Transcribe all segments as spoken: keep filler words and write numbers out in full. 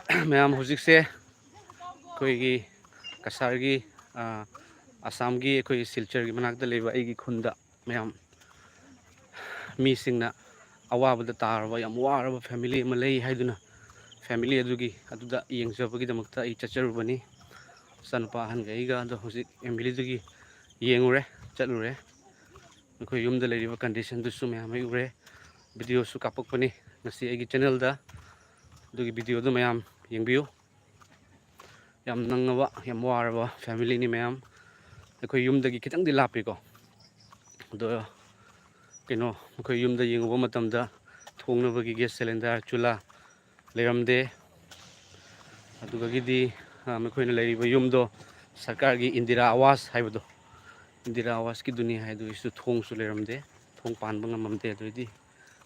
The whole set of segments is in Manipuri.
ꯃꯌꯥꯝ, ꯍꯧꯖꯤꯛꯁꯦ ꯑꯩꯈꯣꯏꯒꯤ ꯀꯁꯥꯔꯒꯤ, ꯑ, ꯑꯁꯥꯝꯒꯤ ꯑꯩꯈꯣꯏ ꯁꯤꯜꯆꯔꯒꯤ ꯃꯅꯥꯛꯇ ꯂꯩꯕ ꯑꯩꯒꯤ ꯈꯨꯟꯗ ꯃꯌꯥꯝ ꯃꯤꯁꯤꯡꯅ ꯑꯋꯥꯕꯗ ꯇꯥꯔꯕ, ꯌꯥꯝ ꯋꯥꯔꯕ ꯐꯦꯃꯤꯂꯤ ꯑꯃ ꯂꯩ ꯍꯥꯏꯗꯨꯅ, ꯐꯦꯃꯤꯂꯤ ꯑꯗꯨꯒꯤ, ꯑꯗꯨꯗ ꯌꯦꯡꯖꯕꯒꯤꯗꯃꯛꯇ ꯑꯩ ꯆꯠꯆꯔꯨꯕꯅꯤ, ꯏꯆꯥꯅꯨꯄꯥ ꯑꯍꯟꯒ ꯑꯩꯒ꯫ ꯑꯗꯣ ꯍꯧꯖꯤꯛ ꯑꯦꯝ ꯚꯤꯂꯤꯗꯒꯤ ꯌꯦꯡꯉꯨꯔꯦ, ꯆꯠꯂꯨꯔꯦ꯫ ꯑꯩꯈꯣꯏ ꯌꯨꯝꯗ ꯂꯩꯔꯤꯕ ꯀꯟꯗꯤꯁꯟꯗꯨꯁꯨ ꯃꯌꯥꯝ ꯑꯩ ꯎꯔꯦ꯫ ꯚꯤꯗꯤꯑꯣꯁꯨ ꯀꯥꯞꯄꯛꯄꯅꯤ ꯉꯁꯤ ꯑꯩꯒꯤ ꯆꯦꯅꯦꯜꯗ꯫ ꯑꯗꯨꯒꯤ ꯚꯤꯗꯤꯑꯣꯗꯨ ꯃꯌꯥꯝ ꯌꯦꯡꯕꯤꯌꯨ꯫ ꯌꯥꯝ ꯅꯪꯉꯕ, ꯌꯥꯝ ꯋꯥꯔꯕ ꯐꯦꯃꯤꯂꯤꯅꯤ ꯃꯌꯥꯝ꯫ ꯑꯩꯈꯣꯏ ꯌꯨꯝꯗꯒꯤ ꯈꯤꯇꯪꯗꯤ ꯂꯥꯞꯄꯤꯀꯣ꯫ ꯑꯗꯣ ꯀꯩꯅꯣ, ꯑꯩꯈꯣꯏ ꯌꯨꯝꯗ ꯌꯦꯡꯉꯨꯕ ꯃꯇꯝꯗ ꯊꯣꯡꯅꯕꯒꯤ ꯒ꯭ꯌꯥꯁ ꯁꯤꯂꯤꯟꯗꯔ, ꯆꯨꯂꯥ ꯂꯩꯔꯝꯗꯦ꯫ ꯑꯗꯨꯗꯒꯤꯗꯤ, ꯑ, ꯃꯈꯣꯏꯅ ꯂꯩꯔꯤꯕ ꯌꯨꯝꯗꯣ ꯁꯔꯀꯥꯔꯒꯤ ꯏꯟꯗꯤꯔꯥ ꯑꯋꯥꯁ ꯍꯥꯏꯕꯗꯣ, ꯏꯟꯗꯤꯔꯥ ꯑꯋꯥꯁꯀꯤꯗꯨꯅꯤ ꯍꯥꯏꯗꯨꯒꯤꯁꯨ ꯊꯣꯡꯁꯨ ꯂꯩꯔꯝꯗꯦ, ꯊꯣꯡ ꯄꯥꯟꯕ ꯉꯝꯃꯝꯗꯦ꯫ ꯑꯗꯨꯗꯤ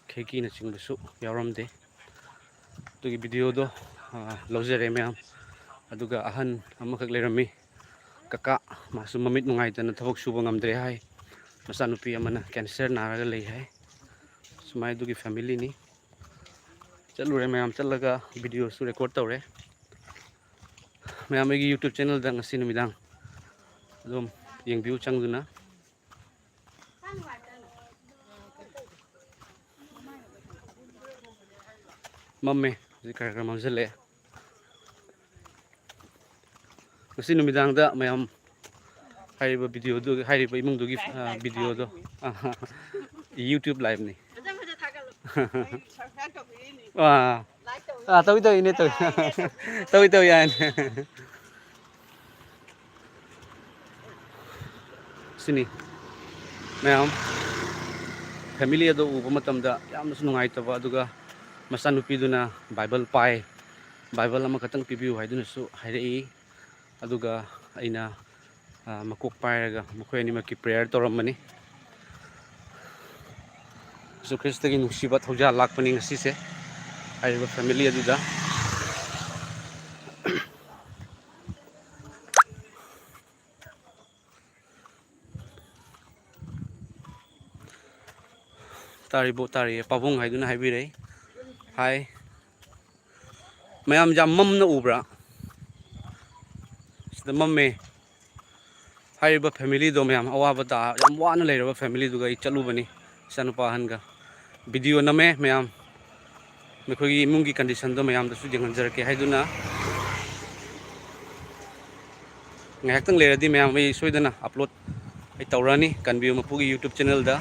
ꯈꯤꯔꯀꯤꯅꯆꯤꯡꯕꯁꯨ ꯌꯥꯎꯔꯝꯗꯦ꯫ ꯑꯗꯨꯒꯤ ꯚꯤꯗꯤꯑꯣꯗꯣ, ꯑ, ꯂꯧꯖꯔꯦ ꯃꯌꯥꯝ꯫ ꯑꯗꯨꯒ ꯑꯍꯟ ꯑꯃꯈꯛ ꯂꯩꯔꯝꯃꯤ, ꯀꯀꯥ, ꯃꯥꯁꯨ ꯃꯃꯤꯠ ꯅꯨꯡꯉꯥꯏꯇꯅ ꯊꯕꯛ ꯁꯨꯕ ꯉꯝꯗ꯭ꯔꯦ ꯍꯥꯏ꯫ ꯃꯆꯥꯅꯨꯄꯤ ꯑꯃꯅ ꯀꯦꯟꯁꯔ ꯅꯥꯔꯒ ꯂꯩ ꯍꯥꯏ꯫ ꯁꯨꯃꯥꯏ ꯑꯗꯨꯒꯤ ꯐꯦꯃꯤꯂꯤꯅꯤ꯫ ꯆꯠꯂꯨꯔꯦ ꯃꯌꯥꯝ, ꯆꯠꯂꯒ ꯚꯤꯗꯤꯑꯣꯁꯨ ꯔꯦꯀꯣꯔꯠ ꯇꯧꯔꯦ꯫ ꯃꯌꯥꯝ ꯑꯩꯒꯤ YouTube ꯆꯦꯅꯦꯜꯗ ꯉꯁꯤ ꯅꯨꯃꯤꯗꯥꯡ ꯑꯗꯨꯝ ꯌꯦꯡꯕꯤꯌꯨ ꯆꯪꯗꯨꯅ꯫ ꯃꯝꯃꯦ, ꯍꯧꯖꯤꯛ ꯈꯔ ꯈꯔ ꯃꯝꯁꯤꯜꯂꯛꯑꯦ꯫ ꯉꯁꯤ ꯅꯨꯃꯤꯗꯥꯡꯗ ꯃꯌꯥꯝ ꯍꯥꯏꯔꯤꯕ ꯚꯤꯗꯤꯑꯣꯗꯨ, ꯍꯥꯏꯔꯤꯕ ꯏꯃꯨꯡꯗꯨꯒꯤ, ꯑ, ꯚꯤꯗꯤꯑꯣꯗꯣ, ꯑ, YouTube liveꯅꯤ꯫ ꯑꯥ, ꯑꯥ, ꯇꯧꯏ, ꯇꯧꯏ, ꯏꯅꯦ, ꯇꯧꯏ꯫ ꯇꯧꯏ, ꯇꯧꯏ, ꯌꯥꯏꯅꯦ꯫ ꯁꯤꯅꯤ ꯃꯌꯥꯝ, ꯐꯦꯃꯤꯂꯤ ꯑꯗꯣ ꯎꯕ ꯃꯇꯝꯗ ꯌꯥꯝꯅꯁꯨ ꯅꯨꯡꯉꯥꯏꯇꯕ, ꯑꯗꯨꯒ ꯃꯆꯥꯅꯨꯄꯤꯗꯨꯅ ꯕꯥꯏꯕꯜ ꯄꯥꯏ, ꯕꯥꯏꯕꯜ ꯑꯃꯈꯛꯇꯪ ꯄꯤꯕꯤꯌꯨ ꯍꯥꯏꯗꯨꯅꯁꯨ ꯍꯥꯏꯔꯛꯏ꯫ ꯑꯗꯨꯒ ꯑꯩꯅ, ꯑ, ꯃꯀꯣꯛ ꯄꯥꯏꯔꯒ ꯃꯈꯣꯏ ꯑꯅꯤꯃꯛꯀꯤ ꯄ꯭ꯔꯦꯌꯔ ꯇꯧꯔꯝꯕꯅꯤ꯫ ꯖꯤꯁꯨ ꯈ꯭ꯔꯤꯁꯇꯒꯤ ꯅꯨꯡꯁꯤꯕ ꯊꯧꯖꯥꯜ ꯂꯥꯛꯄꯅꯤ ꯉꯁꯤꯁꯦ ꯍꯥꯏꯔꯤꯕ ꯐꯦꯃꯤꯂꯤ ꯑꯗꯨꯗ꯫ ꯇꯥꯔꯤꯕꯣ? ꯇꯥꯔꯤꯌꯦ꯫ ꯄꯥꯕꯨꯡ ꯍꯥꯏꯗꯨꯅ ꯍꯥꯏꯕꯤꯔꯛꯏ꯫ ꯍꯥꯏ꯫ ꯃꯌꯥꯝ ꯌꯥꯝ ꯃꯝꯅ ꯎꯕ꯭ꯔꯥ? ꯁꯤꯗ ꯃꯝꯃꯦ꯫ ꯍꯥꯏꯔꯤꯕ family ꯗꯣ ꯃꯌꯥꯝ, ꯑꯋꯥꯕ ꯇꯥ-, ꯌꯥꯝ ꯋꯥꯅ ꯂꯩꯔꯕ family ꯗꯨꯒ ꯑꯩ ꯆꯠꯂꯨꯕꯅꯤ, ꯏꯆꯥꯅꯨꯄꯥ ꯑꯍꯟꯒ꯫ Video ꯅꯝꯃꯦ ꯃꯌꯥꯝ, ꯃꯈꯣꯏꯒꯤ ꯏꯃꯨꯡꯒꯤ condition ꯗꯣ ꯃꯌꯥꯝꯗꯁꯨ ꯌꯦꯡꯍꯟꯖꯔꯛꯀꯦ ꯍꯥꯏꯗꯨꯅ꯫ ꯉꯥꯏꯍꯥꯛꯇꯪ ꯂꯩꯔꯗꯤ ꯃꯌꯥꯝ ꯑꯩ ꯁꯣꯏꯗꯅ upload ꯑꯩ ꯇꯧꯔꯛꯑꯅꯤ ꯀꯟꯕꯤꯌꯨ ꯃꯄꯨꯒꯤ YouTube channel ꯗ꯫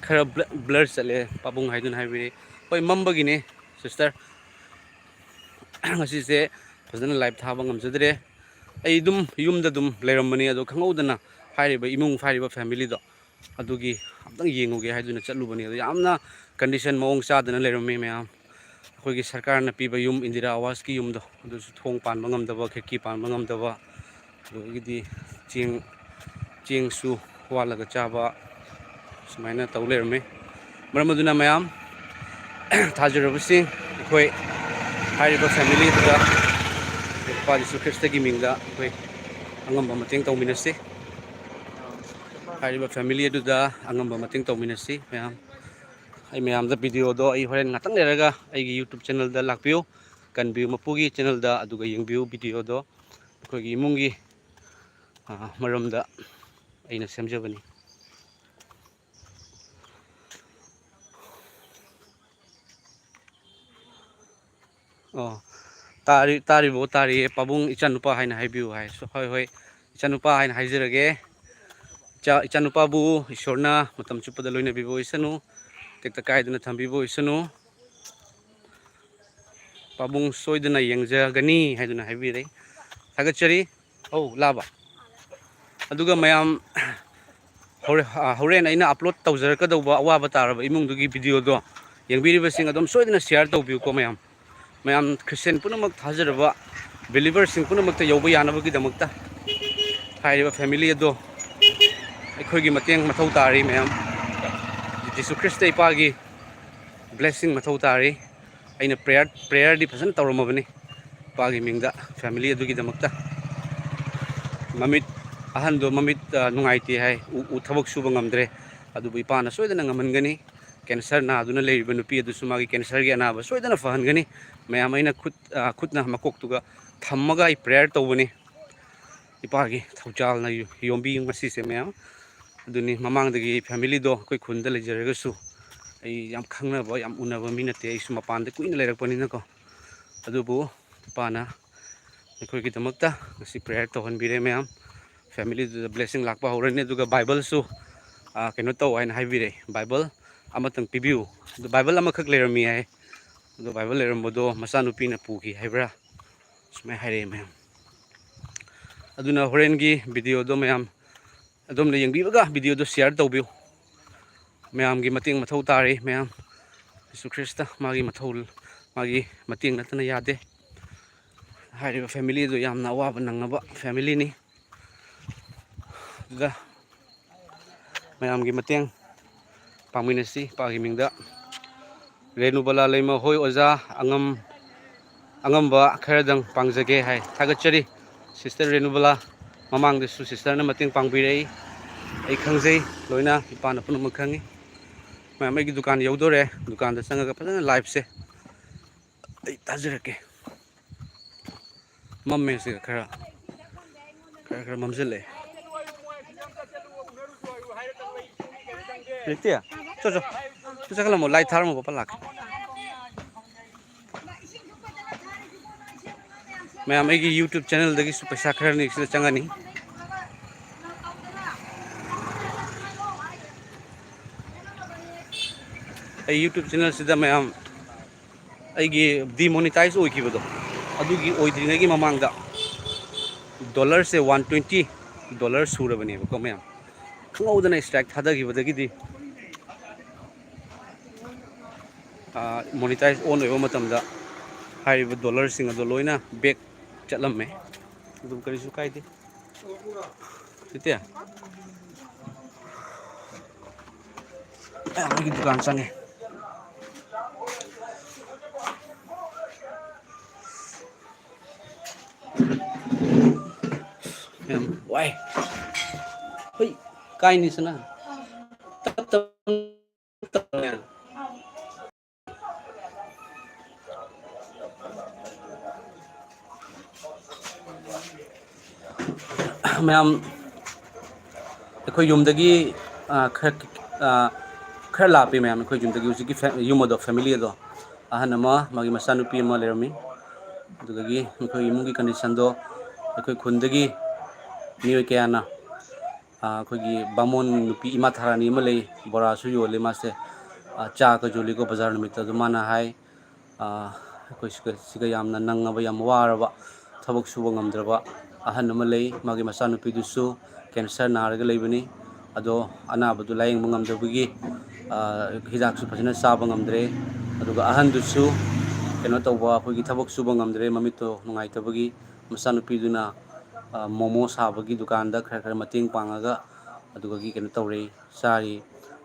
ꯈꯔ blur, blur ꯆꯠꯂꯦ, ꯄꯥꯕꯨꯡ ꯍꯥꯏꯗꯨꯅ ꯍꯥꯏꯕꯤꯔꯦ꯫ ꯍꯣꯏ, ꯃꯝꯕꯒꯤꯅꯦ sister꯫ ꯉꯁꯤꯁꯦ ꯐꯖꯅ live ꯊꯥꯕ ꯉꯝꯖꯗ꯭ꯔꯦ꯫ ꯑꯩ ꯑꯗꯨꯝ ꯌꯨꯝꯗ ꯑꯗꯨꯝ ꯂꯩꯔꯝꯕꯅꯤ, ꯑꯗꯣ ꯈꯪꯍꯧꯗꯅ ꯍꯥꯏꯔꯤꯕ ꯏꯃꯨꯡ, ꯍꯥꯏꯔꯤꯕ family ꯗꯣ ꯑꯗꯨꯒꯤ ꯑꯝꯇꯪ ꯌꯦꯡꯉꯨꯒꯦ ꯍꯥꯏꯗꯨꯅ ꯆꯠꯂꯨꯕꯅꯤ꯫ ꯑꯗꯣ ꯌꯥꯝꯅ condition ꯃꯑꯣꯡ ꯆꯥꯗꯅ ꯂꯩꯔꯝꯃꯤ ꯃꯌꯥꯝ꯫ ꯑꯩꯈꯣꯏꯒꯤ ꯁꯔꯀꯥꯔꯅ ꯄꯤꯕ ꯌꯨꯝ, ꯏꯟꯗꯤꯔꯥ ꯑꯋꯥꯁꯀꯤ ꯌꯨꯝꯗꯣ, ꯑꯗꯨꯁꯨ ꯊꯣꯡ ꯄꯥꯟꯕ ꯉꯝꯗꯕ, ꯈꯤꯔꯀꯤ ꯄꯥꯟꯕ ꯉꯝꯗꯕ, ꯑꯗꯒꯤꯗꯤ ꯆꯦꯡ, ꯆꯦꯡꯁꯨ ꯋꯥꯠꯂꯒ ꯆꯥꯕ, ꯁꯨꯃꯥꯏꯅ ꯇꯧ ꯂꯩꯔꯝꯃꯤ꯫ ꯃꯔꯝ ꯑꯗꯨꯅ ꯃꯌꯥꯝ ꯊꯥꯖꯔꯕꯁꯤꯡ, ꯑꯩꯈꯣꯏ ꯍꯥꯏꯔꯤꯕ family ꯑꯗꯨꯗ ꯅꯨꯄꯥ ꯖꯤꯁꯨ ꯈ꯭ꯔꯤꯁꯇꯒꯤ ꯃꯤꯡꯗ ꯑꯩꯈꯣꯏ ꯑꯉꯝꯕ ꯃꯇꯦꯡ ꯇꯧꯃꯤꯟꯅꯁꯤ꯫ ꯍꯥꯏꯔꯤꯕ family ꯑꯗꯨꯗ ꯑꯉꯝꯕ ꯃꯇꯦꯡ ꯇꯧꯃꯤꯟꯅꯁꯤ ꯃꯌꯥꯝ꯫ ꯑꯩ ꯃꯌꯥꯝꯗ video ꯗꯣ ꯑꯩ ꯍꯣꯔꯦꯟ ꯉꯥꯛꯇꯪ ꯂꯩꯔꯒ ꯑꯩꯒꯤ YouTube channel ꯗ ꯂꯥꯛꯄꯤꯌꯨ, ꯀꯟꯕꯤꯌꯨ ꯃꯄꯨꯒꯤ channel ꯗ, ꯑꯗꯨꯒ ꯌꯦꯡꯕꯤꯌꯨ video ꯗꯣ꯫ ꯑꯩꯈꯣꯏꯒꯤ ꯏꯃꯨꯡꯒꯤ, ꯑ, ꯃꯔꯝꯗ ꯑꯩꯅ ꯁꯦꯝꯖꯕꯅꯤ꯫ ꯑꯣ, ꯇꯥꯔꯤ-, ꯇꯥꯔꯤꯕꯣ? ꯇꯥꯔꯤꯌꯦ꯫ "ꯄꯥꯕꯨꯡ, ꯏꯆꯥꯅꯨꯄꯥ ꯍꯥꯏꯅ ꯍꯥꯏꯕꯤꯌꯨ" ꯍꯥꯏ꯫ ꯍꯣꯏ, ꯍꯣꯏ, ꯏꯆꯥꯅꯨꯄꯥ ꯍꯥꯏꯅ ꯍꯥꯏꯖꯔꯒꯦ꯫ ꯏꯆꯥ-, ꯏꯆꯥꯅꯨꯄꯥꯕꯨ ꯏꯁꯣꯔꯅ ꯃꯇꯝ ꯆꯨꯞꯄꯗ ꯂꯣꯏꯅꯕꯤꯕ ꯑꯣꯏꯁꯅꯨ, ꯇꯦꯛꯇ ꯀꯥꯏꯗꯅ ꯊꯝꯕꯤꯕ ꯑꯣꯏꯁꯅꯨ꯫ ꯄꯥꯕꯨꯡ ꯁꯣꯏꯗꯅ ꯌꯦꯡꯖꯒꯅꯤ ꯍꯥꯏꯗꯨꯅ ꯍꯥꯏꯕꯤꯔꯦ꯫ ꯊꯥꯒꯠꯆꯔꯤ꯫ ꯑꯧ, ꯂꯥꯕ꯫ ꯑꯗꯨꯒ ꯃꯌꯥꯝ, ꯍꯣꯔꯦ-, ꯑ, ꯍꯣꯔꯦꯟ ꯑꯩꯅ upload ꯇꯧꯖꯔꯛꯀꯗꯧꯕ ꯑꯋꯥꯕ ꯇꯥꯔꯕ ꯏꯃꯨꯡꯗꯨꯒꯤ video ꯗꯣ ꯌꯦꯡꯕꯤꯔꯤꯕꯁꯤꯡ ꯑꯗꯨꯝ ꯁꯣꯏꯗꯅ share ꯇꯧꯕꯤꯌꯨꯀꯣ ꯃꯌꯥꯝ꯫ ꯃꯌꯥꯝ Christian ꯄꯨꯝꯅꯃꯛ, ꯊꯥꯖꯔꯕ believer ꯁꯤꯡ ꯄꯨꯝꯅꯃꯛꯇ ꯌꯧꯕ ꯌꯥꯅꯕꯒꯤꯗꯃꯛꯇ ꯍꯥꯏꯔꯤꯕ family ꯑꯗꯣ ꯑꯩꯈꯣꯏꯒꯤ ꯃꯇꯦꯡ ꯃꯊꯧ ꯇꯥꯔꯤ ꯃꯌꯥꯝ꯫ ꯖꯤꯁꯨ ꯈ꯭ꯔꯤꯁꯇ ꯏꯄꯥꯒꯤ blessing ꯃꯊꯧ ꯇꯥꯔꯤ꯫ ꯑꯩꯅ prayer, prayer ꯗꯤ ꯐꯖꯅ ꯇꯧꯔꯝꯃꯕꯅꯤ ꯏꯄꯥꯒꯤ ꯃꯤꯡꯗ, family ꯑꯗꯨꯒꯤꯗꯃꯛꯇ꯫ ꯃꯃꯤꯠ, ꯑꯍꯟꯗꯣ ꯃꯃꯤꯠ, ꯑ, ꯅꯨꯡꯉꯥꯏꯇꯦ ꯍꯥꯏ, ꯎ-, ꯎ-, ꯊꯕꯛ ꯁꯨꯕ ꯉꯝꯗ꯭ꯔꯦ, ꯑꯗꯨꯕꯨ ꯏꯄꯥꯅ ꯁꯣꯏꯗꯅ ꯉꯝꯍꯟꯒꯅꯤ꯫ ꯀꯦꯟꯁꯔ ꯅꯥꯗꯨꯅ ꯂꯩꯔꯤꯕ ꯅꯨꯄꯤ ꯑꯗꯨꯁꯨ ꯃꯥꯒꯤ ꯀꯦꯟꯁꯔꯒꯤ ꯑꯅꯥꯕ ꯁꯣꯏꯗꯅ ꯐꯍꯟꯒꯅꯤ꯫ ꯃꯌꯥꯝ, ꯑꯩꯅ ꯈꯨꯠ, ꯑ, ꯈꯨꯠꯅ ꯃꯀꯣꯛꯇꯨꯒ ꯊꯝꯃꯒ ꯑꯩ ꯄ꯭ꯔꯦꯌꯔ ꯇꯧꯕꯅꯤ꯫ ꯏꯄꯥꯒꯤ ꯊꯧꯖꯥꯜꯅ ꯌꯣ-, ꯌꯣꯝꯕꯤ ꯉꯁꯤꯁꯦ ꯃꯌꯥꯝ꯫ ꯑꯗꯨꯅꯤ, ꯃꯃꯥꯡꯗꯒꯤ ꯐꯦꯃꯤꯂꯤꯗꯣ ꯑꯩꯈꯣꯏ ꯈꯨꯟꯗ ꯂꯩꯖꯔꯒꯁꯨ ꯑꯩ ꯌꯥꯝ ꯈꯪꯅꯕ, ꯌꯥꯝ ꯎꯅꯕ ꯃꯤ ꯅꯠꯇꯦ꯫ ꯑꯩꯁꯨ ꯃꯄꯥꯟꯗ ꯀꯨꯏꯅ ꯂꯩꯔꯛꯄꯅꯤꯅꯀꯣ꯫ ꯑꯗꯨꯕꯨ ꯏꯄꯥꯅ ꯑꯩꯈꯣꯏꯒꯤꯗꯃꯛꯇ ꯉꯁꯤ ꯄ꯭ꯔꯦꯌꯔ ꯇꯧꯍꯟꯕꯤꯔꯦ ꯃꯌꯥꯝ꯫ ꯐꯦꯃꯤꯂꯤꯗꯨꯗ ꯕ꯭ꯂꯦꯁꯤꯡ ꯂꯥꯛꯄ ꯍꯧꯔꯅꯤ꯫ ꯑꯗꯨꯒ ꯕꯥꯏꯕꯜꯁꯨ, ꯑ, ꯀꯩꯅꯣ ꯇꯧ ꯍꯥꯏꯅ ꯍꯥꯏꯕꯤꯔꯦ꯫ ꯕꯥꯏꯕꯜ ꯑꯃꯇꯪ ꯄꯤꯕꯤꯌꯨ꯫ ꯑꯗꯨ ꯕꯥꯏꯕꯜ ꯑꯃꯈꯛ ꯂꯩꯔꯝꯃꯤ ꯍꯥꯏ꯫ ꯑꯗꯣ ꯕꯥꯏꯕꯜ ꯂꯩꯔꯝꯕꯗꯣ ꯃꯆꯥꯅꯨꯄꯤꯅ ꯄꯨꯈꯤ ꯍꯥꯏꯕ꯭ꯔꯥ? ꯁꯨꯃꯥꯏꯅ ꯍꯥꯏꯔꯛꯑꯦ ꯃꯌꯥꯝ꯫ ꯑꯗꯨꯅ ꯍꯣꯔꯦꯟꯒꯤ ꯚꯤꯗꯤꯑꯣꯗꯣ ꯃꯌꯥꯝ ꯑꯗꯣꯝꯅ ꯌꯦꯡꯕꯤꯕꯒ ꯚꯤꯗꯤꯑꯣꯗꯣ ꯁꯤꯌꯥꯔ ꯇꯧꯕꯤꯌꯨ꯫ ꯃꯌꯥꯝꯒꯤ ꯃꯇꯦꯡ ꯃꯊꯧ ꯇꯥꯔꯤ ꯃꯌꯥꯝ꯫ ꯌꯦꯁꯨ ꯈ꯭ꯔꯤꯁꯇ ꯃꯥꯒꯤ ꯃꯊꯧ, ꯃꯥꯒꯤ ꯃꯇꯦꯡ ꯅꯠꯇꯅ ꯌꯥꯗꯦ꯫ ꯍꯥꯏꯔꯤꯕ ꯐꯦꯃꯤꯂꯤꯗꯨ ꯌꯥꯝꯅ ꯑꯋꯥꯕ ꯅꯪꯉꯕ ꯐꯦꯃꯤꯂꯤꯅꯤ꯫ ꯑꯗꯨꯗ ꯃꯌꯥꯝꯒꯤ ꯃꯇꯦꯡ ꯄꯥꯡꯃꯤꯟꯅꯁꯤ꯫ ꯏꯄꯥꯒꯤ ꯃꯤꯡꯗ ꯔꯦꯅꯨꯕꯂꯥ ꯂꯩꯃ ꯍꯣꯏ ꯑꯣꯖꯥ ꯑꯉꯝ-, ꯑꯉꯝꯕ ꯈꯔꯗꯪ ꯄꯥꯡꯖꯒꯦ ꯍꯥꯏ꯫ ꯊꯥꯒꯠꯆꯔꯤ ꯁꯤꯁꯇꯔ ꯔꯦꯅꯨꯕꯂꯥ꯫ ꯃꯃꯥꯡꯗꯁꯨ ꯁꯤꯁꯇꯔꯅ ꯃꯇꯦꯡ ꯄꯥꯡꯕꯤꯔꯛꯏ꯫ ꯑꯩ ꯈꯪꯖꯩ ꯂꯣꯏꯅ, ꯏꯄꯥꯅ ꯄꯨꯝꯅꯃꯛ ꯈꯪꯉꯤ꯫ ꯃꯌꯥꯝ, ꯑꯩꯒꯤ ꯗꯨꯀꯥꯟ ꯌꯧꯗꯣꯔꯦ꯫ ꯗꯨꯀꯥꯟꯗ ꯆꯪꯉꯒ ꯐꯖꯅ ꯂꯥꯏꯐꯁꯦ ꯑꯩ ꯊꯥꯖꯔꯛꯀꯦ꯫ ꯃꯝꯃꯦ ꯁꯤꯒ ꯈꯔ, ꯈꯔ, ꯈꯔ ꯃꯝꯁꯤꯜꯂꯛꯑꯦ꯫ ꯂꯩꯇꯦ? ꯆꯣ, ꯆꯣ꯫ ꯆꯣ, ꯆꯠꯈꯠꯂꯝꯃꯣ, ꯂꯥꯏꯠ ꯊꯥꯔꯝꯃꯣ, ꯄꯄꯥ ꯂꯥꯛꯀꯦ꯫ ꯃꯌꯥꯝ, ꯑꯩꯒꯤ YouTube ꯆꯦꯅꯦꯜꯗꯒꯤꯁꯨ ꯄꯩꯁꯥ ꯈꯔꯅꯤ ꯁꯤꯗ ꯆꯪꯉꯅꯤ꯫ ꯑꯩ YouTube ꯆꯦꯅꯦꯜꯁꯤꯗ ꯃꯌꯥꯝ, ꯑꯩꯒꯤ ꯗꯤꯃꯣꯅꯤꯇꯥꯏꯖ ꯑꯣꯏꯈꯤꯕꯗꯣ, ꯑꯗꯨꯒꯤ ꯑꯣꯏꯗ꯭ꯔꯤꯉꯩꯒꯤ ꯃꯃꯥꯡꯗ ꯗꯣꯂꯔꯁꯦ ꯋꯥꯟ ꯇ꯭ꯋꯦꯟꯇꯤ ꯗꯣꯂꯔ ꯁꯨꯔꯕꯅꯦꯕꯀꯣ ꯃꯌꯥꯝ꯫ ꯈꯪꯍꯧꯗꯅ ꯏꯁꯇ꯭ꯔꯥꯏꯛ ꯊꯥꯗꯈꯤꯕꯗꯒꯤꯗꯤ, ꯑꯥ, ꯃꯣꯅꯤꯇꯥꯏꯖ ꯑꯣꯟ ꯑꯣꯏꯕ ꯃꯇꯝꯗ ꯍꯥꯏꯔꯤꯕ ꯗꯣꯂꯔꯁꯤꯡ ꯑꯗꯣ ꯂꯣꯏꯅ ꯕꯦꯛ ꯆꯠꯂꯝꯃꯦ꯫ ꯑꯗꯨꯝ ꯀꯔꯤꯁꯨ ꯀꯥꯏꯗꯦ꯫ ꯇꯦꯇꯦ꯫ ꯑꯦ, ꯑꯩꯈꯣꯏꯒꯤ ꯗꯨꯀꯥꯟ ꯆꯪꯉꯦ꯫ ꯌꯥꯝ ꯋꯥꯏ꯫ ꯍꯨꯏ, ꯀꯥꯏꯅꯤ ꯁꯅꯥ꯫ ꯇꯞ ꯇꯞ ꯃꯌꯥꯝ, ꯑꯩꯈꯣꯏ ꯌꯨꯝꯗꯒꯤ, ꯑ, ꯈꯔ, ꯑ, ꯈꯔ ꯂꯥꯞꯄꯤ ꯃꯌꯥꯝ꯫ ꯑꯩꯈꯣꯏ ꯌꯨꯝꯗꯒꯤ ꯍꯧꯖꯤꯛꯀꯤ ꯐꯦ-, ꯌꯨꯝ ꯑꯗꯣ, family ꯑꯗꯣ, ꯑꯍꯟ ꯑꯃ, ꯃꯥꯒꯤ ꯃꯆꯥꯅꯨꯄꯤ ꯑꯃ ꯂꯩꯔꯝꯃꯤ꯫ ꯑꯗꯨꯗꯒꯤ ꯑꯩꯈꯣꯏ ꯏꯃꯨꯡꯒꯤ conditionꯗꯣ, ꯑꯩꯈꯣꯏ ꯈꯨꯟꯗꯒꯤ ꯃꯤꯑꯣꯏ ꯀꯌꯥꯅ, ꯑ, ꯑꯩꯈꯣꯏꯒꯤ ꯕꯥꯃꯣꯟ ꯅꯨꯄꯤ ꯏꯃꯥ ꯊꯥꯔꯥꯅꯤ ꯑꯃ ꯂꯩ, ꯕꯣꯔꯥꯁꯨ ꯌꯣꯜꯂꯤ ꯃꯥꯁꯦ, ꯑ, ꯆꯥꯒ ꯌꯣꯜꯂꯤꯀꯣ ꯕꯖꯥꯔ ꯅꯨꯃꯤꯠꯇ꯫ ꯑꯗꯨ ꯃꯥꯅ ꯍꯥꯏ, ꯑ, ꯑꯩꯈꯣꯏ ꯁꯤꯒ, ꯁꯤꯒ ꯌꯥꯝꯅ ꯅꯪꯉꯕ, ꯌꯥꯝ ꯋꯥꯔꯕ, ꯊꯕꯛ ꯁꯨꯕ ꯉꯝꯗ꯭ꯔꯕ ꯑꯍꯟ ꯑꯃ ꯂꯩ꯫ ꯃꯥꯒꯤ ꯃꯆꯥꯅꯨꯄꯤꯗꯨꯁꯨ cancer ꯅꯥꯔꯒ ꯂꯩꯕꯅꯤ꯫ ꯑꯗꯣ ꯑꯅꯥꯕꯗꯨ ꯂꯥꯌꯦꯡꯕ ꯉꯝꯗꯕꯒꯤ, ꯑ, ꯍꯤꯗꯥꯛꯁꯨ ꯐꯖꯅ ꯆꯥꯕ ꯉꯝꯗ꯭ꯔꯦ꯫ ꯑꯗꯨꯒ ꯑꯍꯟꯗꯨꯁꯨ ꯀꯩꯅꯣ ꯇꯧꯕ, ꯑꯩꯈꯣꯏꯒꯤ ꯊꯕꯛ ꯁꯨꯕ ꯉꯝꯗ꯭ꯔꯦ, ꯃꯃꯤꯠꯇꯣ ꯅꯨꯡꯉꯥꯏꯇꯕꯒꯤ꯫ ꯃꯆꯥꯅꯨꯄꯤꯗꯨꯅ, ꯑ, ꯃꯣꯃꯣ ꯁꯥꯕꯒꯤ ꯗꯨꯀꯥꯟꯗ ꯈꯔ ꯈꯔ ꯃꯇꯦꯡ ꯄꯥꯡꯉꯒ, ꯑꯗꯨꯗꯒꯤ ꯀꯩꯅꯣ ꯇꯧꯔꯦ, ꯆꯥꯔꯤ꯫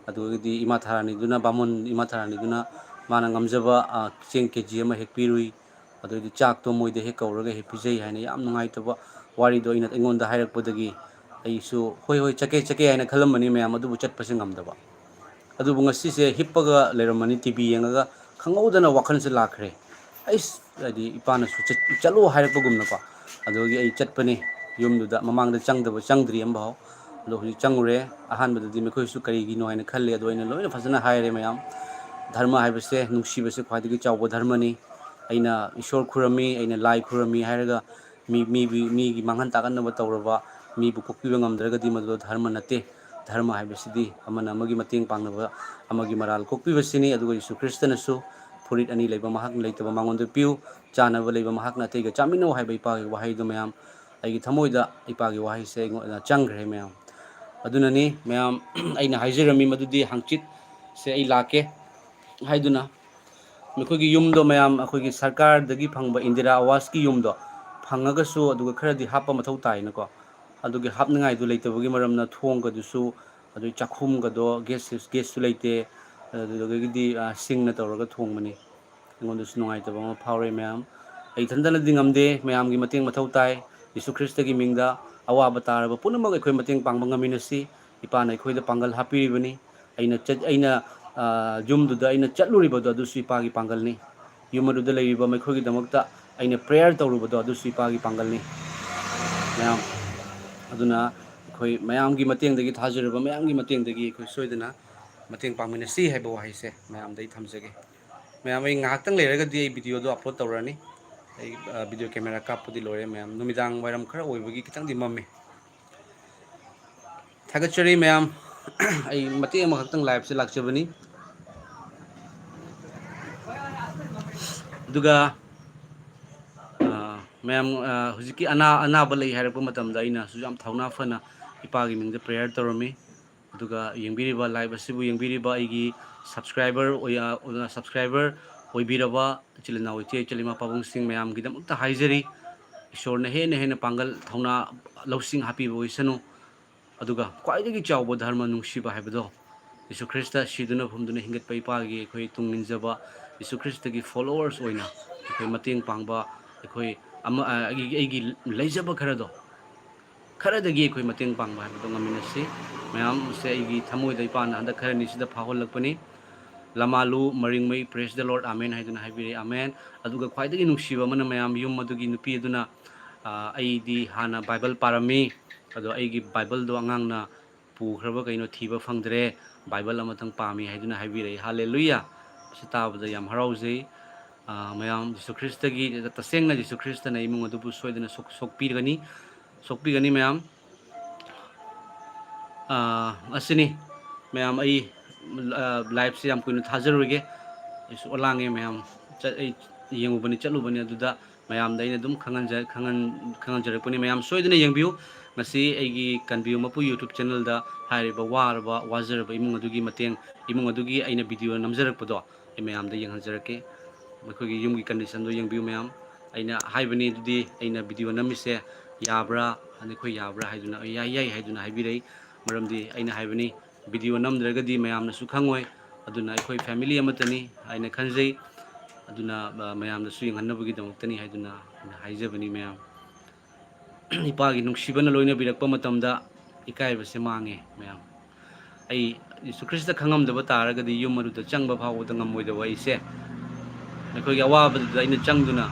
ꯑꯗꯨꯗꯒꯤꯗꯤ ꯏꯃꯥ ꯊꯥꯔꯥꯅꯤꯗꯨꯅ, ꯕꯥꯃꯣꯟ ꯏꯃꯥ ꯊꯥꯔꯥꯅꯤꯗꯨꯅ ꯃꯥꯅ ꯉꯝꯖꯕ, ꯑ, ꯆꯦꯡ KG ꯑꯃ ꯍꯦꯛ ꯄꯤꯔꯨꯏ꯫ ꯑꯗꯨꯗꯩꯗꯤ ꯆꯥꯛꯇꯣ ꯃꯣꯏꯗ ꯍꯦꯛ ꯀꯧꯔꯒ ꯍꯦꯛ ꯄꯤꯖꯩ ꯍꯥꯏꯅ ꯌꯥꯝ ꯅꯨꯡꯉꯥꯏꯇꯕ ꯋꯥꯔꯤꯗꯣ ꯑꯩꯅ, ꯑꯩꯉꯣꯟꯗ ꯍꯥꯏꯔꯛꯄꯗꯒꯤ ꯑꯩꯁꯨ, "ꯍꯣꯏ, ꯍꯣꯏ, ꯆꯠꯀꯦ, ꯆꯠꯀꯦ" ꯍꯥꯏꯅ ꯈꯜꯂꯝꯕꯅꯤ ꯃꯌꯥꯝ, ꯑꯗꯨꯕꯨ ꯆꯠꯄꯁꯦ ꯉꯝꯗꯕ꯫ ꯑꯗꯨꯕꯨ ꯉꯁꯤꯁꯦ ꯍꯤꯞꯄꯒ ꯂꯩꯔꯝꯃꯅꯤ, TV ꯌꯦꯡꯉꯒ, ꯈꯪꯍꯧꯗꯅ ꯋꯥꯈꯜꯁꯦ ꯂꯥꯛꯈ꯭ꯔꯦ꯫ ꯑꯩꯁ, ꯍꯥꯏꯗꯤ ꯏꯄꯥꯅꯁꯨ "ꯆꯠ-, ꯆꯠꯂꯣ" ꯍꯥꯏꯔꯛꯄꯒꯨꯝꯅꯀꯣ꯫ ꯑꯗꯨꯗꯒꯤ ꯑꯩ ꯆꯠꯄꯅꯦ ꯌꯨꯝꯗꯨꯗ, ꯃꯃꯥꯡꯗ ꯆꯪꯗꯕ, ꯆꯪꯗ꯭ꯔꯤ ꯑꯃꯐꯥꯎ꯫ ꯑꯗꯣ ꯍꯧꯖꯤꯛ ꯆꯪꯉꯨꯔꯦ꯫ ꯑꯍꯥꯟꯕꯗꯗꯤ ꯃꯈꯣꯏꯁꯨ ꯀꯔꯤꯒꯤꯅꯣ ꯍꯥꯏꯅ ꯈꯜꯂꯦ, ꯑꯗꯣ ꯑꯩꯅ ꯂꯣꯏꯅ ꯐꯖꯅ ꯍꯥꯏꯔꯦ ꯃꯌꯥꯝ꯫ ꯙꯔꯃ ꯍꯥꯏꯕꯁꯦ, ꯅꯨꯡꯁꯤꯕꯁꯦ ꯈ꯭ꯋꯥꯏꯗꯒꯤ ꯆꯥꯎꯕ ꯙꯔꯃꯅꯤ꯫ ꯑꯩꯅ ꯏꯁꯣꯔ ꯈꯨꯔꯝꯃꯤ, ꯑꯩꯅ ꯂꯥꯏ ꯈꯨꯔꯝꯃꯤ ꯍꯥꯏꯔꯒ ꯃꯤ, ꯃꯤꯕꯨ, ꯃꯤꯒꯤ ꯃꯥꯡꯍꯟ ꯇꯥꯛꯍꯟꯅꯕ ꯇꯧꯔꯕ, ꯃꯤꯕꯨ ꯀꯣꯛꯄꯤꯕ ꯉꯝꯗ꯭ꯔꯒꯗꯤ ꯃꯗꯨ ꯙꯔꯃ ꯅꯠꯇꯦ꯫ ꯙꯔꯃ ꯍꯥꯏꯕꯁꯤꯗꯤ ꯑꯃꯅ ꯑꯃꯒꯤ ꯃꯇꯦꯡ ꯄꯥꯡꯅꯕ, ꯑꯃꯒꯤ ꯃꯔꯥꯜ ꯀꯣꯛꯄꯤꯕꯁꯤꯅꯤ꯫ ꯑꯗꯨꯒ ꯌꯤꯁꯨ ꯈ꯭ꯔꯤꯁꯇꯅꯁꯨ "ꯐꯨꯔꯤꯠ ꯑꯅꯤ ꯂꯩꯕ ꯃꯍꯥꯛꯅ ꯂꯩꯇꯕ ꯃꯉꯣꯟꯗ ꯄꯤꯌꯨ, ꯆꯥꯅꯕ ꯂꯩꯕ ꯃꯍꯥꯛꯅ ꯑꯇꯩꯒ ꯆꯥꯃꯤꯟꯅꯧ" ꯍꯥꯏꯕ ꯏꯄꯥꯒꯤ ꯋꯥꯍꯩꯗꯨ ꯃꯌꯥꯝ, ꯑꯩꯒꯤ ꯊꯃꯣꯏꯗ ꯏꯄꯥꯒꯤ ꯋꯥꯍꯩꯁꯦ ꯑꯩꯉꯣꯟꯗ ꯆꯪꯈ꯭ꯔꯦ ꯃꯌꯥꯝ꯫ ꯑꯗꯨꯅꯅꯤ ꯃꯌꯥꯝ, ꯑꯩꯅ ꯍꯥꯏꯖꯔꯝꯃꯤ ꯃꯗꯨꯗꯤ ꯍꯪꯆꯤꯠꯁꯦ ꯑꯩ ꯂꯥꯛꯀꯦ ꯍꯥꯏꯗꯨꯅ꯫ ꯃꯈꯣꯏꯒꯤ ꯌꯨꯝꯗꯣ ꯃꯌꯥꯝ, ꯑꯩꯈꯣꯏꯒꯤ ꯁꯔꯀꯥꯔꯗꯒꯤ ꯐꯪꯕ ꯏꯟꯗꯤꯔꯥ ꯑꯥꯋꯥꯁꯀꯤ ꯌꯨꯝꯗꯣ ꯐꯪꯉꯒꯁꯨ, ꯑꯗꯨꯒ ꯈꯔꯗꯤ ꯍꯥꯞꯄ ꯃꯊꯧ ꯇꯥꯏꯅꯀꯣ꯫ ꯑꯗꯨꯒꯤ ꯍꯥꯞꯅꯤꯡꯉꯥꯏꯗꯨ ꯂꯩꯇꯕꯒꯤ ꯃꯔꯝꯅ ꯊꯣꯡꯒꯗꯨꯁꯨ, ꯑꯗꯨꯒꯤ ꯆꯥꯛꯈꯨꯝꯒꯗꯣ ꯒ꯭ꯌꯥꯁ, ꯒ꯭ꯌꯥꯁꯁꯨ ꯂꯩꯇꯦ꯫ ꯑꯗꯨꯗꯒꯤꯗꯤ, ꯑ, ꯁꯤꯡꯅ ꯇꯧꯔꯒ ꯊꯣꯡꯕꯅꯤ꯫ ꯑꯩꯉꯣꯟꯗꯁꯨ ꯅꯨꯡꯉꯥꯏꯇꯕ ꯑꯃ ꯐꯥꯎꯔꯦ ꯃꯌꯥꯝ꯫ ꯑꯩ ꯏꯊꯟꯇꯅꯗꯤ ꯉꯝꯗꯦ, ꯃꯌꯥꯝꯒꯤ ꯃꯇꯦꯡ ꯃꯊꯧ ꯇꯥꯏ꯫ ꯌꯤꯁꯨ ꯈ꯭ꯔꯤꯁꯇꯒꯤ ꯃꯤꯡꯗ ꯑꯋꯥꯕ ꯇꯥꯔꯕ ꯄꯨꯝꯅꯃꯛ ꯑꯩꯈꯣꯏ ꯃꯇꯦꯡ ꯄꯥꯡꯕ ꯉꯝꯃꯤꯟꯅꯁꯤ꯫ ꯏꯄꯥꯅ ꯑꯩꯈꯣꯏꯗ ꯄꯥꯡꯒꯜ ꯍꯥꯞꯄꯤꯔꯤꯕꯅꯤ꯫ ꯑꯩꯅ ꯆꯠ-, ꯑꯩꯅ ꯌꯨꯝꯗꯨꯗ ꯑꯩꯅ ꯆꯠꯂꯨꯔꯤꯕꯗꯣ ꯑꯗꯨꯁꯨ ꯏꯄꯥꯒꯤ ꯄꯥꯡꯒꯜꯅꯤ꯫ ꯌꯨꯝ ꯑꯗꯨꯗ ꯂꯩꯔꯤꯕ ꯃꯈꯣꯏꯒꯤꯗꯃꯛꯇ ꯑꯩꯅ prayer ꯇꯧꯔꯨꯕꯗꯣ ꯑꯗꯨꯁꯨ ꯏꯄꯥꯒꯤ ꯄꯥꯡꯒꯜꯅꯤ꯫ ꯃꯌꯥꯝ, ꯑꯗꯨꯅ ꯑꯩꯈꯣꯏ ꯃꯌꯥꯝꯒꯤ ꯃꯇꯦꯡꯗꯒꯤ, ꯊꯥꯖꯔꯤꯕ ꯃꯌꯥꯝꯒꯤ ꯃꯇꯦꯡꯗꯒꯤ ꯑꯩꯈꯣꯏ ꯁꯣꯏꯗꯅ ꯃꯇꯦꯡ ꯄꯥꯡꯃꯤꯟꯅꯁꯤ ꯍꯥꯏꯕ ꯋꯥꯍꯩꯁꯦ ꯃꯌꯥꯝꯗ ꯑꯩ ꯊꯝꯖꯒꯦ꯫ ꯃꯌꯥꯝ, ꯑꯩ ꯉꯥꯏꯍꯥꯛꯇꯪ ꯂꯩꯔꯒꯗꯤ ꯑꯩ videoꯗꯣ upload ꯇꯧꯔꯅꯤ꯫ ꯑꯩ video camera ꯀꯥꯞꯄꯗꯤ ꯂꯣꯏꯔꯦ ꯃꯌꯥꯝ꯫ ꯅꯨꯃꯤꯗꯥꯡ ꯋꯥꯏꯔꯝ ꯈꯔ ꯑꯣꯏꯕꯒꯤ ꯈꯤꯇꯪꯗꯤ ꯃꯝꯃꯤ꯫ ꯊꯥꯒꯠꯆꯔꯤ ꯃꯌꯥꯝ꯫ ꯑꯩ ꯃꯇꯦꯛ ꯑꯃꯈꯛꯇꯪ liveꯁꯦ ꯂꯥꯛꯆꯕꯅꯤ꯫ ꯑꯗꯨꯒ ꯃꯌꯥꯝ, ꯍꯧꯖꯤꯛꯀꯤ ꯑꯅꯥ ꯑꯅꯥꯕ ꯂꯩ ꯍꯥꯏꯔꯛꯄ ꯃꯇꯝꯗ ꯑꯩꯅꯁꯨ ꯌꯥꯝ ꯊꯧꯅꯥ ꯐꯅ ꯏꯄꯥꯒꯤ ꯃꯤꯡꯗ prayer ꯇꯧꯔꯝꯃꯤ꯫ ꯑꯗꯨꯒ ꯌꯦꯡꯕꯤꯔꯤꯕ live ꯑꯁꯤꯕꯨ ꯌꯦꯡꯕꯤꯔꯤꯕ ꯑꯩꯒꯤ subscriber ꯑꯣꯏ-, ꯑ, subscriber ꯑꯣꯏꯕꯤꯔꯕ ꯏꯆꯤꯜ ꯏꯅꯥꯎ, ꯏꯆꯦ ꯏꯆꯜ, ꯏꯃꯥ ꯄꯥꯕꯨꯡꯁꯤꯡ ꯃꯌꯥꯝꯒꯤꯗꯃꯛꯇ ꯍꯥꯏꯖꯔꯤ꯫ ꯏꯁꯣꯔꯅ ꯍꯦꯟꯅ ꯍꯦꯟꯅ ꯄꯥꯡꯒꯜ, ꯊꯧꯅꯥ, ꯂꯧꯁꯤꯡ ꯍꯥꯞꯄꯤꯕ ꯑꯣꯏꯁꯅꯨ꯫ ꯑꯗꯨꯒ ꯈ꯭ꯋꯥꯏꯗꯒꯤ ꯆꯥꯎꯕ ꯙꯔꯃ ꯅꯨꯡꯁꯤꯕ ꯍꯥꯏꯕꯗꯣ, ꯌꯤꯁꯨ ꯈ꯭ꯔꯤꯁꯇ ꯁꯤꯗꯨꯅ ꯐꯨꯝꯗꯨꯅ ꯍꯤꯡꯒꯠꯄ ꯏꯄꯥꯒꯤ ꯑꯩꯈꯣꯏ ꯇꯨꯡ ꯏꯟꯖꯕ, ꯌꯤꯁꯨ ꯈ꯭ꯔꯤꯁꯇꯒꯤ followers ꯑꯣꯏꯅ ꯑꯩꯈꯣꯏ ꯃꯇꯦꯡ ꯄꯥꯡꯕ, ꯑꯩꯈꯣꯏ ꯑꯃ, ꯑ, ꯑꯩꯒꯤ, ꯑꯩꯒꯤ ꯂꯩꯖꯕ ꯈꯔꯗꯣ, ꯈꯔꯗꯒꯤ ꯑꯩꯈꯣꯏ ꯃꯇꯦꯡ ꯄꯥꯡꯕ ꯍꯥꯏꯕꯗꯣ ꯉꯝꯃꯤꯟꯅꯁꯤ꯫ ꯃꯌꯥꯝꯁꯦ ꯑꯩꯒꯤ ꯊꯃꯣꯏꯗ ꯏꯄꯥꯅ ꯍꯟꯗꯛ ꯈꯔꯅꯤꯁꯤꯗ ꯐꯥꯎꯍꯜꯂꯛꯄꯅꯤ꯫ ꯂꯃꯥꯂꯨ ꯃꯔꯤꯡꯃꯩ, praise the Lord, amen ꯍꯥꯏꯗꯨꯅ ꯍꯥꯏꯕꯤꯔꯛꯏ, amen꯫ ꯑꯗꯨꯒ ꯈ꯭ꯋꯥꯏꯗꯒꯤ ꯅꯨꯡꯁꯤꯕ ꯑꯃꯅ ꯃꯌꯥꯝ ꯌꯨꯝ ꯑꯗꯨꯒꯤ ꯅꯨꯄꯤ ꯑꯗꯨꯅ, ꯑ, "ꯑꯩꯗꯤ ꯍꯥꯟꯅ Bible ꯄꯥꯔꯝꯃꯤ, ꯑꯗꯣ ꯑꯩꯒꯤ Bibleꯗꯣ ꯑꯉꯥꯡꯅ ꯄꯨꯈ꯭ꯔꯕ ꯀꯩꯅꯣ ꯊꯤꯕ ꯐꯪꯗ꯭ꯔꯦ, Bible ꯑꯃꯇꯪ ꯄꯥꯝꯃꯤ" ꯍꯥꯏꯗꯨꯅ ꯍꯥꯏꯕꯤꯔꯛꯏ꯫ ꯍꯥꯂꯦꯂꯨꯌꯥ! ꯃꯁꯤ ꯇꯥꯕꯗ ꯌꯥꯝ ꯍꯔꯥꯎꯖꯩ꯫ ꯑ, ꯃꯌꯥꯝ, ꯖꯤꯁꯨ ꯈ꯭ꯔꯤꯁꯇꯒꯤ, ꯇꯁꯦꯡꯅ ꯖꯤꯁꯨ ꯈ꯭ꯔꯤꯁꯇꯅ ꯏꯃꯨꯡ ꯑꯗꯨꯕꯨ ꯁꯣꯏꯗꯅ ꯁꯣꯛ-, ꯁꯣꯛꯄꯤꯒꯅꯤ, ꯁꯣꯛꯄꯤꯒꯅꯤ ꯃꯌꯥꯝ꯫ ꯑ, ꯑꯁꯤꯅꯤ ꯃꯌꯥꯝ, ꯑꯩ, ꯑ, liveꯁꯦ ꯌꯥꯝ ꯀꯨꯏꯅ ꯊꯥꯖꯔꯣꯏꯒꯦ꯫ ꯑꯩꯁꯨ ꯑꯣꯂꯥꯡꯉꯦ ꯃꯌꯥꯝ꯫ ꯆꯠ-, ꯑꯩ ꯌꯦꯡꯉꯨꯕꯅꯤ, ꯆꯠꯂꯨꯕꯅꯤ, ꯑꯗꯨꯗ ꯃꯌꯥꯝꯗ ꯑꯩꯅ ꯑꯗꯨꯝ ꯈꯪꯍꯟꯖ-, ꯈꯪꯍꯟ-, ꯈꯪꯍꯟꯖꯔꯛꯄꯅꯤ꯫ ꯃꯌꯥꯝ ꯁꯣꯏꯗꯅ ꯌꯦꯡꯕꯤꯌꯨ꯫ ꯉꯁꯤ ꯑꯩꯒꯤ ꯀꯟꯕꯤꯌꯨ ꯃꯄꯨ YouTube channelꯗ ꯍꯥꯏꯔꯤꯕ ꯋꯥꯔꯕ, ꯋꯥꯖꯔꯕ ꯏꯃꯨꯡ ꯑꯗꯨꯒꯤ ꯃꯇꯦꯡ, ꯏꯃꯨꯡ ꯑꯗꯨꯒꯤ ꯑꯩꯅ video ꯅꯝꯖꯔꯛꯄꯗꯣ ꯑꯩ ꯃꯌꯥꯝꯗ ꯌꯦꯡꯍꯟꯖꯔꯛꯀꯦ꯫ ꯃꯈꯣꯏꯒꯤ ꯌꯨꯝꯒꯤ conditionꯗꯣ ꯌꯦꯡꯕꯤꯌꯨ ꯃꯌꯥꯝ꯫ ꯑꯩꯅ ꯍꯥꯏꯕꯅꯤ, ꯑꯗꯨꯗꯤ ꯑꯩꯅ video ꯅꯝꯃꯤꯁꯦ ꯌꯥꯕ꯭ꯔꯥ, ꯅꯈꯣꯏ ꯌꯥꯕ꯭ꯔꯥ ꯍꯥꯏꯗꯨꯅ, "ꯌꯥꯏ, ꯌꯥꯏ" ꯍꯥꯏꯗꯨꯅ ꯍꯥꯏꯕꯤꯔꯛꯏ꯫ ꯃꯔꯝꯗꯤ ꯑꯩꯅ ꯍꯥꯏꯕꯅꯤ, video ꯅꯝꯗ꯭ꯔꯒꯗꯤ ꯃꯌꯥꯝꯅꯁꯨ ꯈꯪꯉꯣꯏ꯫ ꯑꯗꯨꯅ ꯑꯩꯈꯣꯏ family ꯑꯃꯠꯇꯅꯤ ꯍꯥꯏꯅ ꯈꯟꯖꯩ꯫ ꯑꯗꯨꯅ, ꯑ, ꯃꯌꯥꯝꯗꯁꯨ ꯌꯦꯡꯍꯟꯅꯕꯒꯤꯗꯃꯛꯇꯅꯤ ꯍꯥꯏꯗꯨꯅ ꯑꯩꯅ ꯍꯥꯏꯖꯕꯅꯤ ꯃꯌꯥꯝ꯫ ꯏꯄꯥꯒꯤ ꯅꯨꯡꯁꯤꯕꯅ ꯂꯣꯏꯅꯕꯤꯔꯛꯄ ꯃꯇꯝꯗ ꯏꯀꯥꯏꯕꯁꯦ ꯃꯥꯡꯉꯦ ꯃꯌꯥꯝ꯫ ꯑꯩ ꯖꯤꯁꯨ ꯈ꯭ꯔꯤꯁꯇ ꯈꯪꯉꯝꯗꯕ ꯇꯥꯔꯒꯗꯤ ꯌꯨꯝ ꯑꯗꯨꯗ ꯆꯪꯕ ꯐꯥꯎꯕꯗ ꯉꯝꯃꯣꯏꯗꯕ ꯑꯩꯁꯦ, ꯑꯩꯈꯣꯏꯒꯤ ꯑꯋꯥꯕꯗꯨꯗ ꯑꯩꯅ ꯆꯪꯗꯨꯅ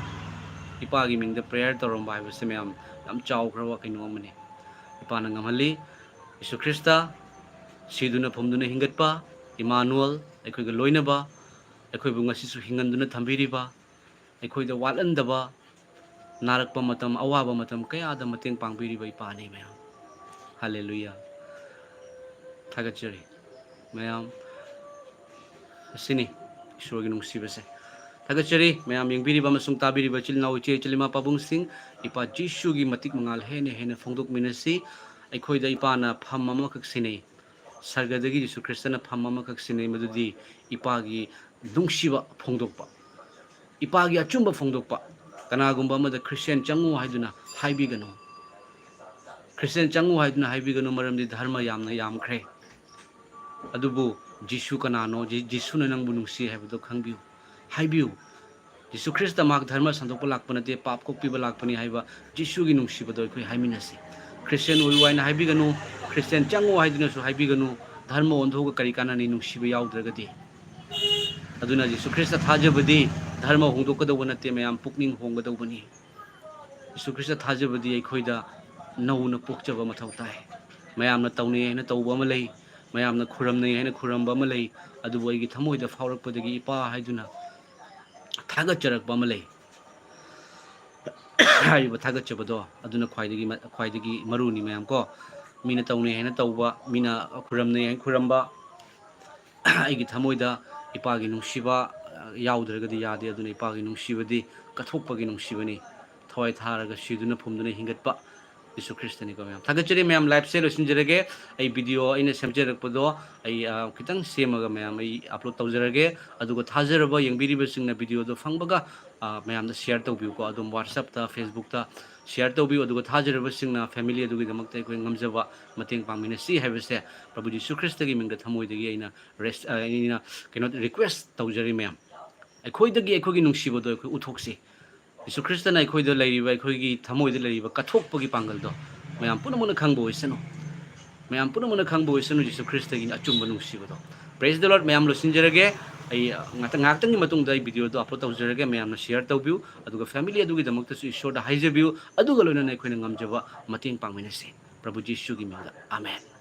ꯏꯄꯥꯒꯤ ꯃꯤꯡꯗ prayer ꯇꯧꯔꯝꯕ ꯍꯥꯏꯕꯁꯦ ꯃꯌꯥꯝ ꯌꯥꯝ ꯆꯥꯎꯈ꯭ꯔꯕ ꯀꯩꯅꯣ ꯑꯃꯅꯤ꯫ ꯏꯄꯥꯅ ꯉꯝꯍꯜꯂꯤ꯫ ꯖꯤꯁꯨ ꯈ꯭ꯔꯤꯁꯇ ꯁꯤꯗꯨꯅ ꯐꯨꯝꯗꯨꯅ ꯍꯤꯡꯒꯠꯄ ꯏꯃꯥꯅꯨꯑꯦꯜ, ꯑꯩꯈꯣꯏꯒ ꯂꯣꯏꯅꯕ, ꯑꯩꯈꯣꯏꯕꯨ ꯉꯁꯤꯁꯨ ꯍꯤꯡꯍꯟꯗꯨꯅ ꯊꯝꯕꯤꯔꯤꯕ, ꯑꯩꯈꯣꯏꯗ ꯋꯥꯠꯍꯟꯗꯕ, ꯅꯥꯔꯛꯄ ꯃꯇꯝ, ꯑꯋꯥꯕ ꯃꯇꯝ ꯀꯌꯥꯗ ꯃꯇꯦꯡ ꯄꯥꯡꯕꯤꯔꯤꯕ ꯏꯄꯥꯅꯤ ꯃꯌꯥꯝ꯫ ꯍꯜꯂꯦꯂꯨꯌꯥ꯫ ꯊꯥꯒꯠꯆꯔꯤ ꯃꯌꯥꯝ꯫ ꯑꯁꯤꯅꯤ ꯏꯁꯣꯔꯒꯤ ꯅꯨꯡꯁꯤꯕꯁꯦ꯫ ꯊꯥꯒꯠꯆꯔꯤ ꯃꯌꯥꯝ ꯌꯦꯡꯕꯤꯔꯤꯕ ꯑꯃꯁꯨꯡ ꯇꯥꯕꯤꯔꯤꯕ ꯏꯆꯤꯜ ꯏꯅꯥꯎ, ꯏꯆꯦ ꯏꯆꯤꯜ ꯏꯃꯥ ꯄꯥꯕꯨꯡꯁꯤꯡ, ꯏꯄꯥ ꯖꯤꯁꯨꯒꯤ ꯃꯇꯤꯛ ꯃꯉꯥꯜ ꯍꯦꯟꯅ ꯍꯦꯟꯅ ꯐꯣꯡꯗꯣꯛꯃꯤꯟꯅꯁꯤ꯫ ꯑꯩꯈꯣꯏꯗ ꯏꯄꯥꯅ ꯐꯝ ꯑꯃꯈꯛ ꯁꯤꯟꯅꯩ꯫ ꯁꯔꯒꯗꯒꯤ ꯖꯤꯁꯨ ꯈ꯭ꯔꯤꯁꯇꯅ ꯐꯝ ꯑꯃꯈꯛ ꯁꯤꯟꯅꯩ, ꯃꯗꯨꯗꯤ ꯏꯄꯥꯒꯤ ꯅꯨꯡꯁꯤꯕ ꯐꯣꯡꯗꯣꯛꯄ, ꯏꯄꯥꯒꯤ ꯑꯆꯨꯝꯕ ꯐꯣꯡꯗꯣꯛꯄ꯫ ꯀꯅꯥꯒꯨꯝꯕ ꯑꯃꯗ "ꯈ꯭ꯔꯤꯁꯇꯤꯌꯥꯟ ꯆꯪꯉꯨ" ꯍꯥꯏꯗꯨꯅ ꯍꯥꯏꯕꯤꯒꯅꯨ꯫ "ꯈ꯭ꯔꯤꯁꯇꯤꯌꯥꯟ ꯆꯪꯉꯨ" ꯍꯥꯏꯗꯨꯅ ꯍꯥꯏꯕꯤꯒꯅꯨ, ꯃꯔꯝꯗꯤ ꯙꯔꯃ ꯌꯥꯝꯅ ꯌꯥꯝꯈ꯭ꯔꯦ꯫ ꯑꯗꯨꯕꯨ ꯖꯤꯁꯨ ꯀꯅꯥꯅꯣ, ꯖꯤ-, ꯖꯤꯁꯨꯅ ꯅꯪꯕꯨ ꯅꯨꯡꯁꯤ ꯍꯥꯏꯕꯗꯣ ꯈꯪꯕꯤꯌꯨ, ꯍꯥꯏꯕꯤꯌꯨ꯫ ꯖꯤꯁꯨ ꯈ꯭ꯔꯤꯁꯇ ꯃꯍꯥꯛ ꯙꯔꯃ ꯁꯟꯗꯣꯛꯄ ꯂꯥꯛꯄ ꯅꯠꯇꯦ, ꯄꯥꯞ ꯀꯣꯛꯄꯤꯕ ꯂꯥꯛꯄꯅꯤ ꯍꯥꯏꯕ ꯖꯤꯁꯨꯒꯤ ꯅꯨꯡꯁꯤꯕꯗꯣ ꯑꯩꯈꯣꯏ ꯍꯥꯏꯃꯤꯟꯅꯁꯤ꯫ "ꯈ꯭ꯔꯤꯁꯇꯤꯌꯥꯟ ꯑꯣꯏꯌꯨ" ꯍꯥꯏꯅ ꯍꯥꯏꯕꯤꯒꯅꯨ, "ꯈ꯭ꯔꯤꯁꯇꯤꯌꯥꯟ ꯆꯪꯉꯨ" ꯍꯥꯏꯗꯨꯅꯁꯨ ꯍꯥꯏꯕꯤꯒꯅꯨ꯫ ꯙꯔꯃ ꯑꯣꯟꯊꯣꯛꯑꯒ ꯀꯔꯤ ꯀꯥꯟꯅꯅꯤ ꯅꯨꯡꯁꯤꯕ ꯌꯥꯎꯗ꯭ꯔꯒꯗꯤ? ꯑꯗꯨꯅ ꯖꯤꯁꯨ ꯈ꯭ꯔꯤꯁꯇ ꯊꯥꯖꯕꯗꯤ ꯙꯔꯃ ꯍꯣꯡꯗꯣꯛꯀꯗꯧꯕ ꯅꯠꯇꯦ, ꯃꯌꯥꯝ ꯄꯨꯛꯅꯤꯡ ꯍꯣꯡꯒꯗꯧꯕꯅꯤ꯫ ꯖꯤꯁꯨ ꯈ꯭ꯔꯤꯁꯇ ꯊꯥꯖꯕꯗꯤ ꯑꯩꯈꯣꯏꯗ ꯅꯧꯅ ꯄꯣꯛꯆꯕ ꯃꯊꯧ ꯇꯥꯏ꯫ ꯃꯌꯥꯝꯅ ꯇꯧꯅꯩ ꯍꯥꯏꯅ ꯇꯧꯕ ꯑꯃ ꯂꯩ, ꯃꯌꯥꯝꯅ ꯈꯨꯔꯝꯅꯩ ꯍꯥꯏꯅ ꯈꯨꯔꯝꯕ ꯑꯃ ꯂꯩ, ꯑꯗꯨꯕꯨ ꯑꯩꯒꯤ ꯊꯃꯣꯏꯗ ꯐꯥꯎꯔꯛꯄꯗꯒꯤ ꯏꯄꯥ ꯍꯥꯏꯗꯨꯅ ꯊꯥꯒꯠꯆꯔꯛꯄ ꯑꯃ ꯂꯩ꯫ ꯍꯥꯏꯔꯤꯕ ꯊꯥꯒꯠꯆꯕꯗꯣ ꯑꯗꯨꯅ ꯈ꯭ꯋꯥꯏꯗꯒꯤ ꯃ-, ꯈ꯭ꯋꯥꯏꯗꯒꯤ ꯃꯔꯨꯅꯤ ꯃꯌꯥꯝ ꯀꯣ꯫ ꯃꯤꯅ ꯇꯧꯅꯩ ꯍꯥꯏꯅ ꯇꯧꯕ, ꯃꯤꯅ ꯈꯨꯔꯝꯅꯩ ꯍꯥꯏꯅ ꯈꯨꯔꯝꯕ, ꯑꯩꯒꯤ ꯊꯃꯣꯏꯗ ꯏꯄꯥꯒꯤ ꯅꯨꯡꯁꯤꯕ, ꯑ, ꯌꯥꯎꯗ꯭ꯔꯒꯗꯤ ꯌꯥꯗꯦ꯫ ꯑꯗꯨꯅ ꯏꯄꯥꯒꯤ ꯅꯨꯡꯁꯤꯕꯗꯤ ꯀꯠꯊꯣꯛꯄꯒꯤ ꯅꯨꯡꯁꯤꯕꯅꯤ꯫ ꯊꯋꯥꯏ ꯊꯥꯔꯒ ꯁꯤꯗꯨꯅ ꯐꯨꯝꯗꯨꯅ ꯍꯤꯡꯒꯠꯄ ꯖꯤꯁꯨ ꯈ꯭ꯔꯤꯁꯇꯅꯤꯀꯣ ꯃꯌꯥꯝ꯫ ꯊꯥꯒꯠꯆꯔꯤ ꯃꯌꯥꯝ, live ꯁꯦ ꯂꯣꯏꯁꯤꯟꯖꯔꯒꯦ꯫ ꯑꯩ video ꯑꯩꯅ ꯁꯦꯝꯖꯔꯛꯄꯗꯣ ꯑꯩ, ꯑ, ꯈꯤꯇꯪ ꯁꯦꯝꯃꯒ ꯃꯌꯥꯝ ꯑꯩ upload ꯇꯧꯖꯔꯒꯦ꯫ ꯑꯗꯨꯒ ꯊꯥꯖꯔꯕ ꯌꯦꯡꯕꯤꯔꯤꯕꯁꯤꯡꯅ video ꯗꯣ ꯐꯪꯕꯒ, ꯑ, ꯃꯌꯥꯝꯗ share ꯇꯧꯕꯤꯌꯨꯀꯣ꯫ ꯑꯗꯨꯝ WhatsApp ꯇ, Facebook ꯇ share ꯇꯧꯕꯤꯌꯨ꯫ ꯑꯗꯨꯒ ꯊꯥꯖꯔꯕꯁꯤꯡꯅ family ꯑꯗꯨꯒꯤꯗꯃꯛꯇ ꯑꯩꯈꯣꯏ ꯉꯝꯖꯕ ꯃꯇꯦꯡ ꯄꯥꯡꯃꯤꯟꯅꯁꯤ ꯍꯥꯏꯕꯁꯦ ꯄ꯭ꯔꯚꯨ ꯖꯤꯁꯨ ꯈ꯭ꯔꯤꯁꯇꯒꯤ ꯃꯤꯡꯗ ꯊꯃꯣꯏꯗꯒꯤ ꯑꯩꯅ rest-, ꯑ, ꯑꯩꯅ ꯀꯩꯅꯣ request ꯇꯧꯖꯔꯤ ꯃꯌꯥꯝ꯫ ꯑꯩꯈꯣꯏꯗꯒꯤ ꯑꯩꯈꯣꯏꯒꯤ ꯅꯨꯡꯁꯤꯕꯗꯣ ꯑꯩꯈꯣꯏ ꯎꯠꯊꯣꯛꯁꯤ꯫ ꯖꯤꯁꯨ ꯈ꯭ꯔꯤꯁꯇꯅ ꯑꯩꯈꯣꯏꯗ ꯂꯩꯔꯤꯕ, ꯑꯩꯈꯣꯏꯒꯤ ꯊꯃꯣꯏꯗ ꯂꯩꯔꯤꯕ ꯀꯠꯊꯣꯛꯄꯒꯤ ꯄꯥꯡꯒꯜꯗꯣ ꯃꯌꯥꯝ ꯄꯨꯝꯅꯃꯛꯅ ꯈꯪꯕ ꯑꯣꯏꯁꯅꯨ꯫ ꯃꯌꯥꯝ ꯄꯨꯝꯅꯃꯛꯅ ꯈꯪꯕ ꯑꯣꯏꯁꯅꯨ ꯖꯤꯁꯨ ꯈ꯭ꯔꯤꯁꯇꯒꯤ ꯑꯆꯨꯝꯕ ꯅꯨꯡꯁꯤꯕꯗꯣ꯫ Praise the Lord꯫ ꯃꯌꯥꯝ ꯂꯣꯏꯁꯤꯟꯖꯔꯒꯦ꯫ ꯑꯩ, ꯑ, ꯉꯥꯛꯇ-, ꯉꯥꯏꯍꯥꯛꯇꯪꯒꯤ ꯃꯇꯨꯡꯗ ꯑꯩ video ꯗꯣ upload ꯇꯧꯖꯔꯒꯦ꯫ ꯃꯌꯥꯝꯅ share ꯇꯧꯕꯤꯌꯨ꯫ ꯑꯗꯨꯒ family ꯑꯗꯨꯒꯤꯗꯃꯛꯇꯁꯨ ꯏꯁꯣꯔꯗ ꯍꯥꯏꯖꯕꯤꯌꯨ꯫ ꯑꯗꯨꯒ ꯂꯣꯏꯅꯅ ꯑꯩꯈꯣꯏꯅ ꯉꯝꯖꯕ ꯃꯇꯦꯡ ꯄꯥꯡꯃꯤꯟꯅꯁꯤ꯫ ꯄ꯭ꯔꯚꯨ ꯖꯤꯁꯨꯒꯤ ꯃꯤꯡꯗ, ꯑꯥꯃꯦꯟ꯫